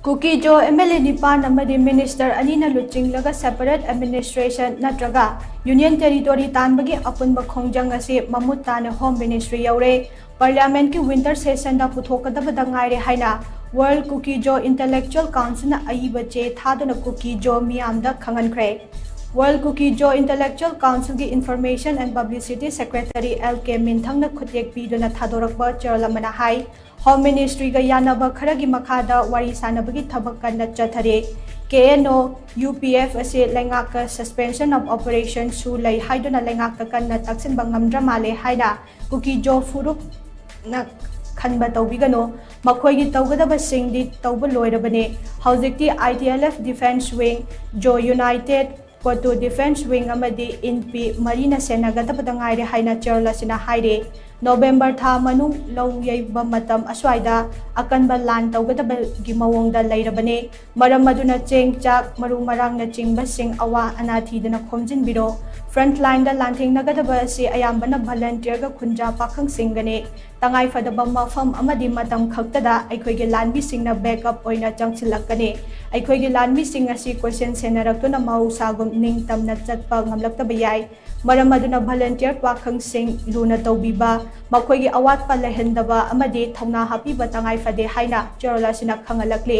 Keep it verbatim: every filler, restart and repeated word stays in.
ꯀꯨꯀꯤꯖꯣ M L A ꯅꯤꯄꯥꯟ ꯑꯃꯗꯤ minister ꯑꯅꯤꯅ ꯂꯨꯆꯤꯡꯂꯒ separate administration ꯅꯠꯇ꯭ꯔꯒ Union Territory ꯇꯥꯟꯕꯒꯤ ꯑꯄꯨꯟꯕ ꯈꯣꯡꯖꯪ ꯑꯁꯤ ꯃꯃꯨꯠ ꯇꯥꯅ Home Ministry ꯌꯧꯔꯦ꯫ ꯄꯥꯔꯂꯤꯌꯥꯃꯦꯟꯠꯀꯤ winter session ꯗ ꯄꯨꯊꯣꯛꯀꯗꯕꯗ ꯉꯥꯏꯔꯦ ꯍꯥꯏꯅ World Kuki-Zo Intellectual Council ꯅ ꯑꯏꯕ ꯆꯦ ꯊꯥꯗꯨꯅ ꯀꯨꯀꯤꯖꯣ ꯃꯤꯌꯥꯝꯗ ꯈꯪꯍꯟꯈ꯭ꯔꯦ꯫ World Kuki-Zo Intellectual Council ꯒꯤ Information and Publicity Secretary L ꯀꯦ ꯃꯤꯟꯊꯪꯅ ꯈꯨꯠꯌꯦꯛ ꯄꯤꯗꯨꯅ ꯊꯥꯗꯣꯔꯛꯄ ꯆꯦꯔꯣꯜ ꯑꯃꯅ ꯍꯥꯏ, Home Ministry ꯒ ꯌꯥꯅꯕ ꯈꯔꯒꯤ ꯃꯈꯥꯗ ꯋꯥꯔꯤ ꯁꯥꯅꯕꯒꯤ ꯊꯕꯛ ꯀꯟꯅ ꯆꯠꯊꯔꯤ꯫ ꯀꯦ N O, U P F ꯑꯁꯤ ꯂꯩꯉꯥꯛꯀ suspension of operation ꯁꯨ ꯂꯩ ꯍꯥꯏꯗꯨꯅ ꯂꯩꯉꯥꯛꯇ ꯀꯟꯅ ꯇꯥꯛꯁꯤꯟꯕ ꯉꯝꯗ꯭ꯔ ꯃꯥꯜꯂꯦ ꯍꯥꯏꯅ ꯀꯨꯀꯤꯖꯣ ꯐꯨꯔꯨꯞꯅ ꯈꯟꯕ ꯇꯧꯕꯤꯒꯅꯨ꯫ ꯃꯈꯣꯏꯒꯤ ꯇꯧꯒꯗꯕꯁꯤꯡꯗꯤ ꯇꯧꯕ ꯂꯣꯏꯔꯕꯅꯤ꯫ ꯍꯧꯖꯤꯛꯇꯤ I T L F Defence Wing, Zo United, ꯀꯣꯇꯨ Defence Wing ꯑꯃꯗꯤ ꯏꯟꯄꯤ ꯃꯔꯤꯅ ꯁꯦꯟꯅꯒꯗꯕꯗ ꯉꯥꯏꯔꯦ ꯍꯥꯏꯅ ꯆꯦꯔꯣꯜ ꯑꯁꯤꯅ ꯍꯥꯏꯔꯤ꯫ ꯅꯣꯕꯦꯝꯕꯔ ꯊꯥ ꯃꯅꯨꯡ ꯂꯧ ꯌꯩꯕ ꯃꯇꯝ ꯑꯁ꯭ꯋꯥꯏꯗ ꯑꯀꯟꯕ ꯂꯥꯟ ꯇꯧꯒꯗꯕꯒꯤ ꯃꯑꯣꯡꯗ ꯂꯩꯔꯕꯅꯤ꯫ ꯃꯔꯝ ꯑꯗꯨꯅ ꯆꯦꯡ, ꯆꯥꯛ, ꯃꯔꯨ ꯃꯔꯥꯡꯅꯆꯤꯡꯕꯁꯤꯡ ꯑꯋꯥ ꯑꯅꯥ ꯊꯤꯗꯅ ꯈꯣꯝꯖꯤꯟꯕꯤꯔꯣ꯫ Front line ꯗ ꯂꯥꯟꯊꯦꯡꯅꯒꯗꯕ ꯑꯁꯤ ꯑꯌꯥꯝꯕꯅ volunteer ꯒ ꯈꯨꯟꯖꯥ ꯄꯥꯈꯪꯁꯤꯡꯒꯅꯤ꯫ ꯇꯉꯥꯏ ꯐꯗꯕ ꯃꯐꯝ ꯑꯃꯗꯤ ꯃꯇꯝ ꯈꯛꯇꯗ ꯑꯩꯈꯣꯏꯒꯤ ꯂꯥꯟꯃꯤꯁꯤꯡꯅ backup ꯑꯣꯏꯅ ꯆꯪꯁꯤꯜꯂꯛꯀꯅꯤ꯫ ꯑꯩꯈꯣꯏꯒꯤ ꯂꯥꯟꯃꯤꯁꯤꯡ ꯑꯁꯤ ꯀꯣꯏꯁꯦꯟ ꯁꯦꯟꯅꯔꯛꯇꯨꯅ ꯃꯍꯧꯁꯥꯒꯨꯝ ꯅꯤꯡꯇꯝꯅ ꯆꯠꯄ ꯉꯝꯂꯛꯇꯕ ꯌꯥꯏ꯫ ꯃꯔꯝ ꯑꯗꯨꯅ volunteer ꯄꯥꯈꯪꯁꯤꯡ ꯂꯨꯅ ꯇꯧꯕꯤꯕ, ꯃꯈꯣꯏꯒꯤ ꯑꯋꯥꯠꯄ ꯂꯩꯍꯟꯗꯕ ꯑꯃꯗꯤ ꯊꯧꯅꯥ ꯍꯥꯞꯄꯤꯕ ꯇꯉꯥꯏ ꯐꯗꯦ ꯍꯥꯏꯅ ꯆꯦꯔꯣꯜ ꯑꯁꯤꯅ ꯈꯪꯍꯜꯂꯛꯂꯤ꯫